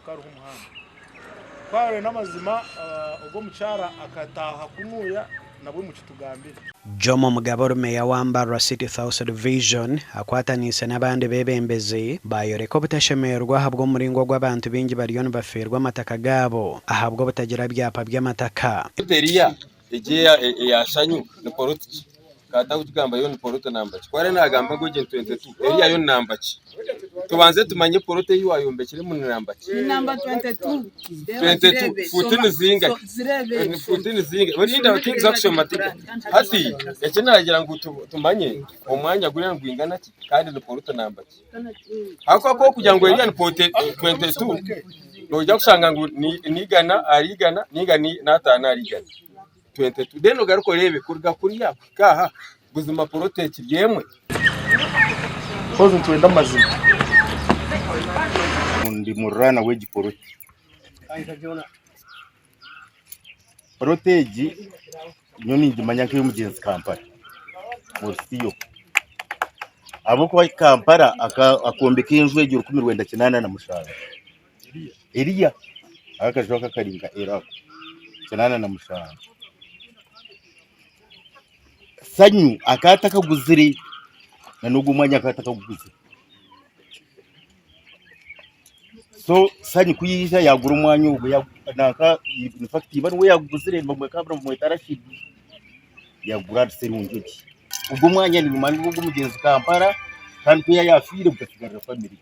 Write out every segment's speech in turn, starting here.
Kariho omuhanda. Ku araabe n'amazima ogwo omukyara akataaha kunuuya nabwo mukitugambire. Jomo Mugabe ori Meeya wa Mbarara City South Division akwataniise n'abandi beebembezi baayoreka obutashemererwa ahabw'omuringo ogu abantu baingi bariyo nibafiirwa amataka gaabo ahabw'obutagira byapa by'amataka. Eriya egi eya Shanyu ni poloti ki? Ka atakugigamba yo ni poloti namba ki? Ku araabe naagamba ngu egi ni 22, eriya yo ni namba ki? Tubanze tumanye poloti ei waayombekiremu ni namba ki? Ni namba 22. 22, fuuti ni zingahi? Fuuti ni zingahi? Orinda tinkuza kushoma hati eki naagira ngu tumanye omwanya guriya nigwingana ki kandi ni poloti namba ki? Ahabw'okuba ku orikugira ngu eriya ni poloti 22, noija kushanga ngu ni igana ahari igana ninga n'ataano ahari igana. 22 then ogaruke oreebe kuruga kuriya kuhika aha buzima poloti ekiri emwe. Kozi nitwenda amazima. Ndi muriraanwa w'egi poloti. Poloti egi nyowe ningimanya nk'ey'omugyenzi Kampala Mauricio ahabw'okuba Kampala akombeka enju egi 1987 eriya aka akaju aka kari nka era ako 87. Sanyu akaba atakaguzire na n'ogu omwanya akaba atakaguguzire. So Sanyu ku yaija yaagura omwanya ogwo nanka in fact iba niwe yaaguguzire nibamweta nibamweta Rashid yaagugura ahari Serunjogi. Ogwo omwanya ningumanya nigwo ogw'omugyenzi Kampala kandi ku yaafiire gukatsigarira family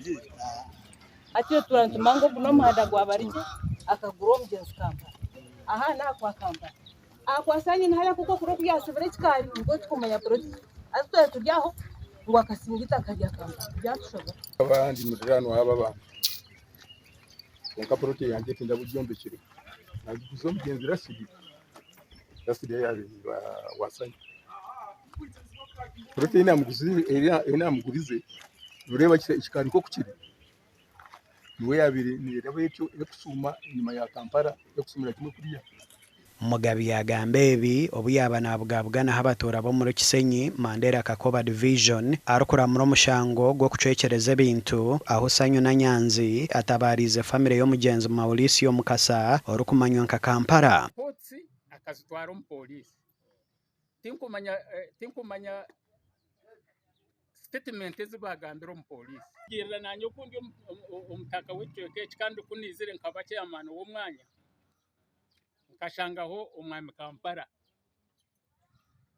ye. Hati itwe nitumanya ngu ogu n'omuhanda gwa Barigye akagura omugyenzi Kampala. Aha n'aha kwa Kampala. Aha kwa Sanyini hariya kwonka okuri oku yaasibire ekikaari nikwo turikumanya puroti. Haza twaba turi aho ngu akasinga eitaka rya Kampala byatushobera. Nkaba ndi muriraanwa w'aba bantu kwonka puroti yangye tindabugyombekire nagiguza omugyenzi Rashidi, Rashidi ayabaire iba wa Sanyu. Puroti ei naamugurize noreeba ekikaari nk'oku kiri, niwe yaabaire neeraba etyo erikushuuma enyima ya Kampala erikushuumira kimwe kuriya. Mugabi yaagamba ebi obu yaaba naabugabuganaho abatuura b'omuri Kisenyi, Mandera Kakoba Division arikuramura omushango gw'okucwekyereza ebintu ahu Sanyu Nanyanzi atabaariize famire y'omugyenzi Mauricio Mukasa orikumanywa nka Kampala. Reports akazitwara omu police. Tinkumanya tinkumanya statement ezi baagambire omu police. Girira nanye oku ndi omutaka w'ekicweka eki kandi ku naizire nkaba chairman w'omwanya nkashangaho omwami Kampala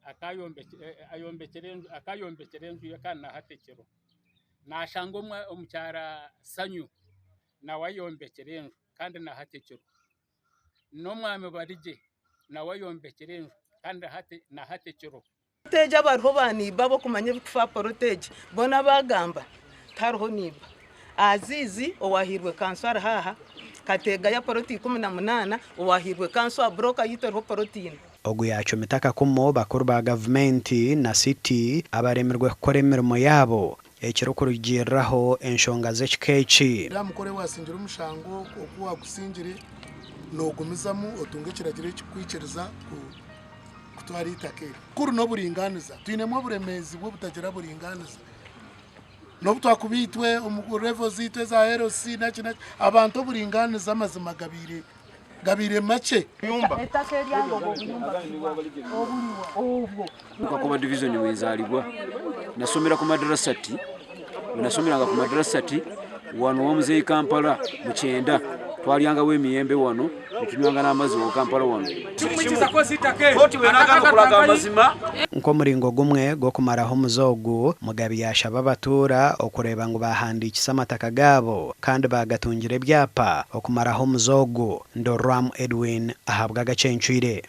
akayombekire enju ye kandi na hati ekiriho. Nashanga omukyara Sanyu nawe ayombekire enju kandi na hati ekiriho. N'omwami Barigye nawe ayombekire enju kandi na hati ekiriho. Poroteegi abariho ba niiba ab'okumanya ebirikufa aha poroteegi boona baagamba tihariho niiba. Aziz owahairwe kanso ari haaha, Kategaya poroti 18 owahairwe kanso aha bulooka yaitu eriho poroti ina. Ogu yaacumita akakumu bakuru ba gavumenti na City abaremirwe kukora emirimo yaabo ekirikurugiiriraho enshonga z'ekika eki. Oriya mukore waasingire omushango oku waagusingire, noogumizamu otunga ekiragiro ekirikukwikiriza kutwara eitaka eryo. Kuri n'oburingaaniza, twinemu oburemeezi bw'obutagira buringaaniza. N'obu twakuba itwe omu level zaitu eza LC naki naki, abantu oburingaaniza amazima gabaire gabaire makye. Kakoba division wenzaalibwa nasomera ku madrasati wenasomeranga ku madrasati wano owa muzeeyi Kampala mu kyenda twalyangawo emiyembe wano netunywanga n'amazzi wa Kampala wano. Nk'omuringo gumwe gw'okumaraho omuze ogu, Mugabi yaashaba abatuura okureeba ngu baahandiikisa amataka gaabo kandi baagatungira ebyapa okumaraho omuze ogu. Ndorwamu Edwin ahabw'agacencwire.